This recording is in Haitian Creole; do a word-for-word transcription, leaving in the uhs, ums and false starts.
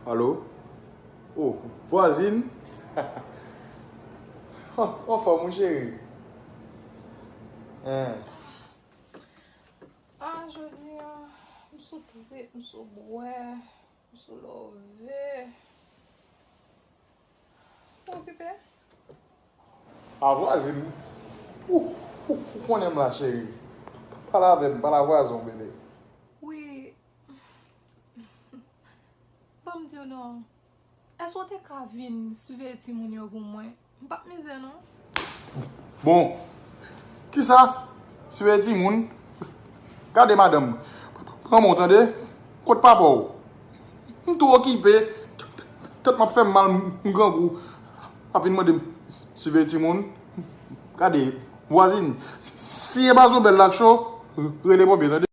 Alo? O, vwazin? Anfòm, wi, cheri? Hen. Ah, jodi a, m sou trip, m sou bwè, m sou love. Ou okipe? A vwazin, ou, ou, ou konnen m la, cheri. Pale avè m, pale a vwazin w, bebe. Wi. Ban m di w non. Èske w te ka vin siveye timoun yo pou mwen? M p ap mizè non. Bon, kisa? Siveye timoun? Gade madanm, pran men w tande, kot papa w? M tou okipe, tèt m ap fè m mal, m grangou, ap vin mande m siveye timoun. Gade, vwazin, si e mazon bèl la k cho, rele ponpye tande.